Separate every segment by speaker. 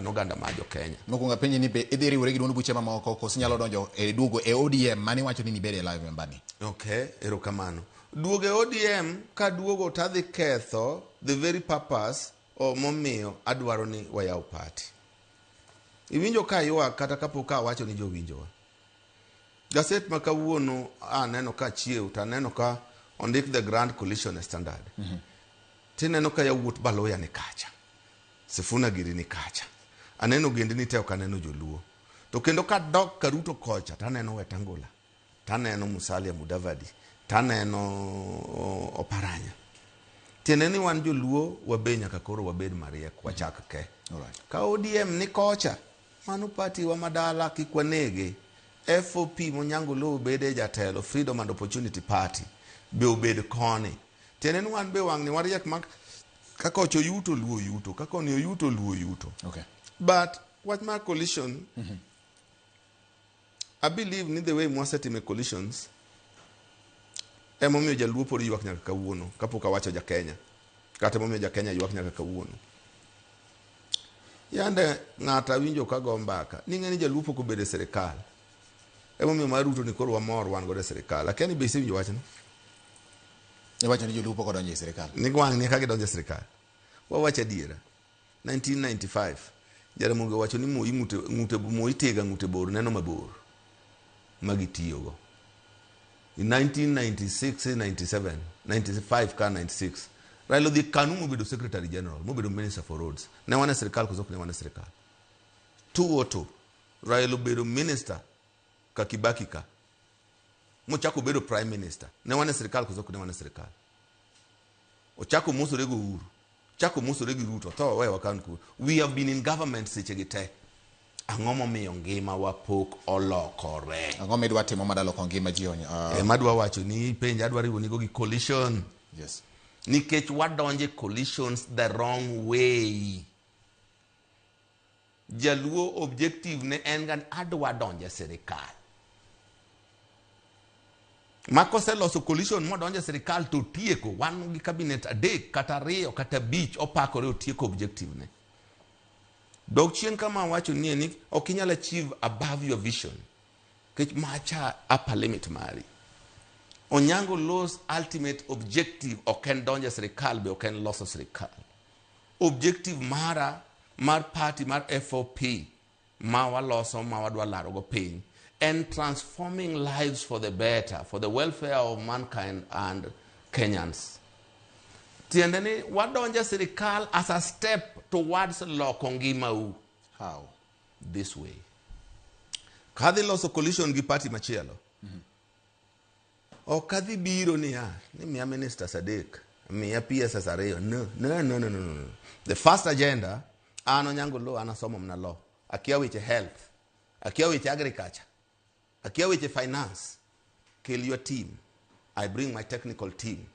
Speaker 1: oganda mar jo Kenya.
Speaker 2: Mokwongo apenji ni be idhi riwori gi duond buche mamoko koso inyalo donjo e duogo e ODM mane iwacho ni nibede live member ni?
Speaker 1: Okay, erokamano. Duogo e ODM kaduogo to adhi ketho the very purpose momiyo adwaro ni wayaw party. Iwinjo ka aywak kata kapok awacho ni jowinjowa. Gaset ma kawuono aneno ka achiew to aneno ka ondik the Grand Coalition e Standard. Tineno ka yawuot Baluya ni kacha. Sifuna giri ni kacha. Aneno ogendni te ok aneno joluo. To kendo kadok Karuto kocha to aneno Wetangula. Taneno Musalia Mudavadi. Taneno Oparanya. Tiende ni wan joluo wabe nyaka koro wabed mariek wachak ke.
Speaker 2: Alright.
Speaker 1: Ka ODM ni kocha, mano party wa madala kik wanege. FOP Monyango Oloo obede jatelo, Freedom and Opportunity Party be obed koni. Tiende ni wan be wang'ni wariek ma ka kocha oyuto luo oyuto, ka koni oyuto luo oyuto.
Speaker 2: Okay.
Speaker 1: But wach mar coalition, I believe ni the way mwasetime coalitions emomiyo jaluo pod ywak nyaka kawuono kapok awacho ja Kenya kata emomiyo ja Kenya ywak nyaka kawuono. Yande ng'ato awinjo ka go mbaka ni ng'e ni jaluo pok obedo e sirikal emomiyo mar Ruto ni koro wamor wan godo e sirikal. Akia ni be isewinjo wachno?
Speaker 2: Iwacho ni joluo pok odonjo e sirikal.
Speaker 1: Ni wang' ni ka gidonjo e sirikal. Wawacho adiera. 1995 Jaramogi owacho ni Moi ng'ute ng'ute Moi tega ng'ute bor neno mabor magitiyogo. In 1996 97 95 ka 96 Raila odhi KANU mobedo secretary general mobedo minister for roads. Ne wan e sirikal koso ok ne wan e sirikal? 202 Raila obedo minister ka Kibaki ka mochako obedo prime minister. Ne wan e sirikal koso ok ne wan e sirikal? Ochako mosore go Uhuru. Chako mosore gi Ruto. Tho wewa kan ku. We have been in government seche gi te. Ang'o momiyo ngima wa pok olokore?
Speaker 2: Ang'o midwa timo madaloko ngima ji
Speaker 1: Ema adwa wacho ni penj adwa riwo nigo gi coalition.
Speaker 2: Yes.
Speaker 1: Nikech wadonje coalitions the wrong way. Jaluo objective ne en ga ni adwa donje sirikal. Ma koseloso coalition modonje sirikal to otieko, wan gi cabinet 3 kata 2 kata 5 opakore otieko objective ne. Dok chien kama awacho nie ni ok inyal achieve above your vision. Nikech macha upper limit mari. Onyango Oloo's ultimate objective ok en donjo e sirikal be ok en loso sirikal. Objective mara mar party mar FOP ma waloso ma wadwa laro go piny en transforming lives for the better, for the welfare of mankind and Kenyans. Tiende ni wadonjo e sirikal as a step towards loko ngimau.
Speaker 2: How?
Speaker 1: This way. Kadhi loso coalition gi party machielo. Ok adhi biro niya, ni miya ministers 3, miya PSS 2. No, no, no, no, no, no. The first agenda, an Onyango Oloo, an asomo mana law. Akia weche health, akia weche agriculture, akia weche finance. Kill your team. I bring my technical team.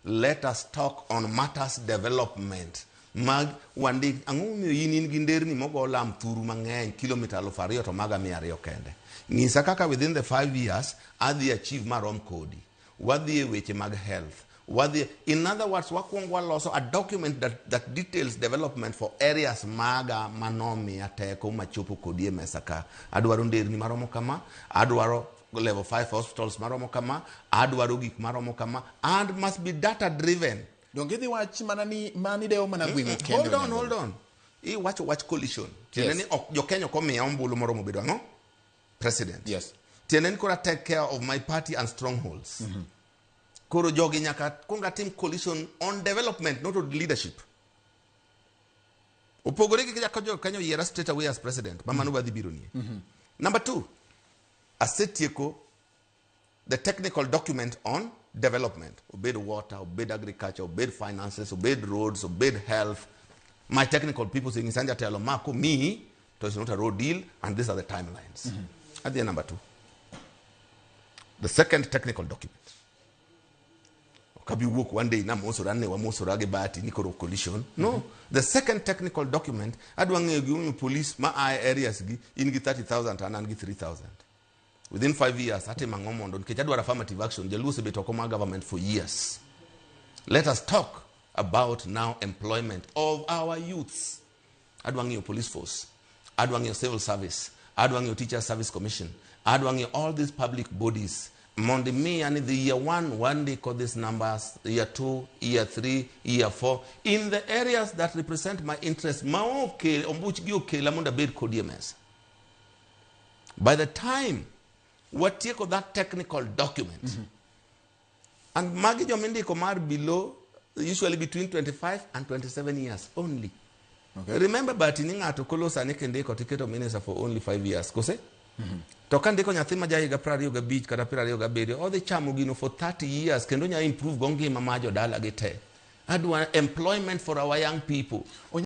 Speaker 1: Let us talk on matters development. Mag wandik, ang'o momiyo in in gi nderni mogo lam thuru mang'eny kilomita 2,000 to maga 200 kende. Ng'isa kaka within the 5 years adhi achieve marom kodi. Wadhi e weche mag health. Wadhi, in other words, wakwongo waloso a document that details development for areas maga manomiya teko machopo kodi e mesa ka. Adwaro nderni maromo kama, adwaro level 5 hospitals maromo kama, adwaro gik maromo kama, and must be data driven.
Speaker 2: Donge idhi wach mana ni mani dewo mana gweng'u kende?
Speaker 1: Hold on, hold on. Iwacho wach coalition. Tiende ni ok jo Kenya ok omiya ombulu moromo bedo ang'o? President.
Speaker 2: Yes.
Speaker 1: Tiende ni koro take care of my party and strongholds. Koro jogi nyaka kuong atim coalition on development, not on leadership. Opogore gi kaka jo Kenya oyiera straight away as president, ma mano wadhi biro nie. Number 2, asetieko the technical document on development. Obed water, obed agriculture, obed finances, obed roads, obed health. My technical people saying, Sanja Telo Mako, me, to it's not a road deal, and these are the timelines. At the end, number 2, the second technical document. Okabi wuok one day na mosora ne wamosora gi Bahati ni koro coalition. No, the second technical document, adwa ng'eyo gimomiyo police ma a areas gi in gi 30,000 to an an gi 3,000. Within 5 years, atimo ang'o mondo nikech adwaro affirmative action, jaluo osebet oko mar government for years. Let us talk about now employment of our youths. Adwa ng'iyo police force, adwa ng'iyo civil service, adwa ng'iyo teacher service commission, adwa ng'iyo all these public bodies mondo imiya ni the year one wandiko these numbers, year two, year three, year four, in the areas that represent my interest ma okel ombuchgi okela mondo abed kodi e mesa. By the time watieko that technical document, and magi jomindiko mar below, usually between 25 and 27 years only. Remember, but ni ng'ato kolo sani kindiko tiketo minister for only 5 years, kose? To ka ndiko nyathi ma jahiga 25 kata 27, odhi chamo gino for 30 years kendo nya improve go ngima mar jodala gi te. Adwa employment for our young people.